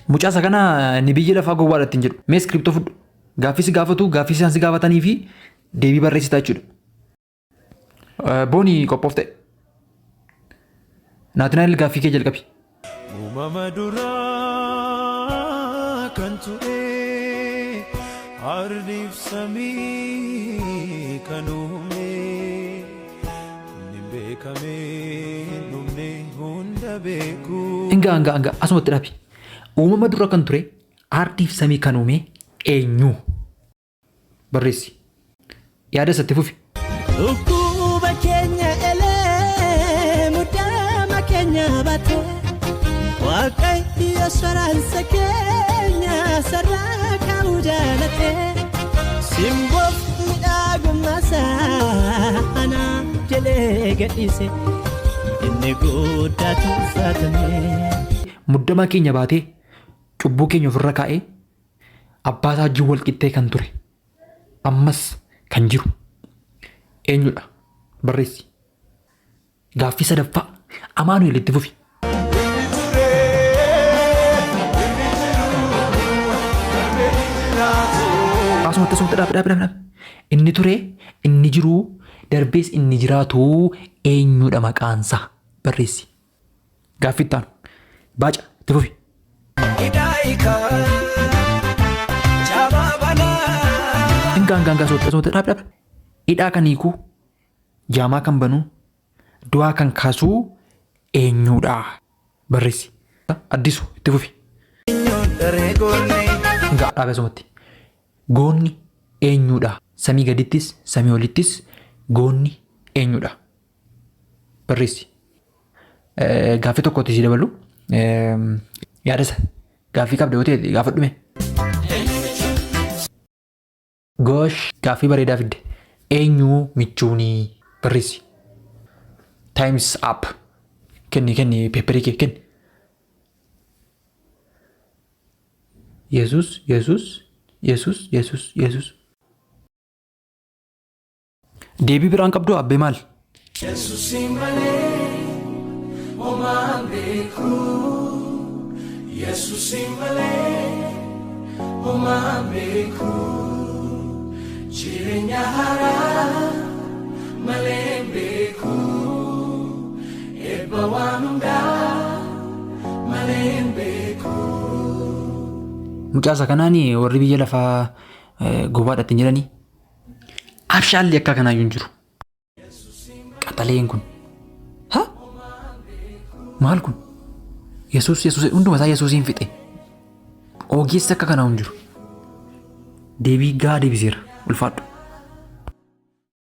Mucaa isa kana ni biyya lafaa gowwaadha ittiin jedhu. Mee iskiriptoo fudhu. Gaaffii si gaafatu, gaaffii isaan si gaafatanii fi deebii barreessitaa jechuudha. Booni qophoofte. Naatinaa'el gaaffii kee jalqabi. Uumama duraa kan ture ardiif samii kan uume inni beekame hin dhumne hunda beeku. Inga anga anga asumatti dhaabi. Uumama dura kan ture ardiif samii kan uume eenyu? Barreessi. Yaada isa itti fufi. Dhukkuba keenya elee muddama keenya baate Waaqayyo soraansa keenya sarara kaa'uu jaalate simboof miidhagummaa anaa jedhee gadhiise inni guddaa tuffatame. Muddama keenya baatee cubbuu keenya ofirra kaa'ee Abbaa isaa wajjin wal qixxee kan ture, ammas kan jiru eenyudha? Barreessi. Gaaffii sadaffaa Amaanu'el itti fufi. Inni ture, inni jiru, darbee hin jiraatu. Asumatti asumatti dhaabi dhaabi dhaabi. Inni ture, inni jiru, darbees inni jiraatu eenyudha maqaansaa? Barreessi. Gaaffii itti aanu. Baaca itti fufi. Hingaa hingaa hingaa soota soota dhaab dhaab. Hidhaa kan hiikuu, jaamaa kan banuu, du'aa kan kaasuu eenyuudha? Barreessi. Addisu itti fufi. Hingaa dhaabe asumatti. Goonni eenyuudha? Samii gadittis samii olittis goonni eenyuudha? Barreessi. Gaaffii tokkotti si dabalu. Yaada isa gaaffii qabda yoo ta'e gaafadhu mee. Gosh gaaffii bareedaa fidde. Eenyu michuunii barreessi. Times up. Kenni kenni peeperii kee kenni. Yesus Yesus Yesus Yesus Yesus. Deebii biraan qabduu abbee maal? Yesuusiin malee homaa hin beeku. Yesuusiin malee homaa hin beeku. Jireenya haaraa malee hin beeku. Eebba waan hundaa malee hin beeku. Mucaa isa kanaan warri biyya lafaa gowwaadha ittiin jedhanii. Abshaalli akka kanaayyuu hin jiru. Qaxaleen kun. Ha? Maal kun? Yesuus Yesuus hunduma isaa Yesuusiin fixe. Ogeessi akka kanaa hin jiru. Deebii gahaa deebiseera. Ulfaadhu.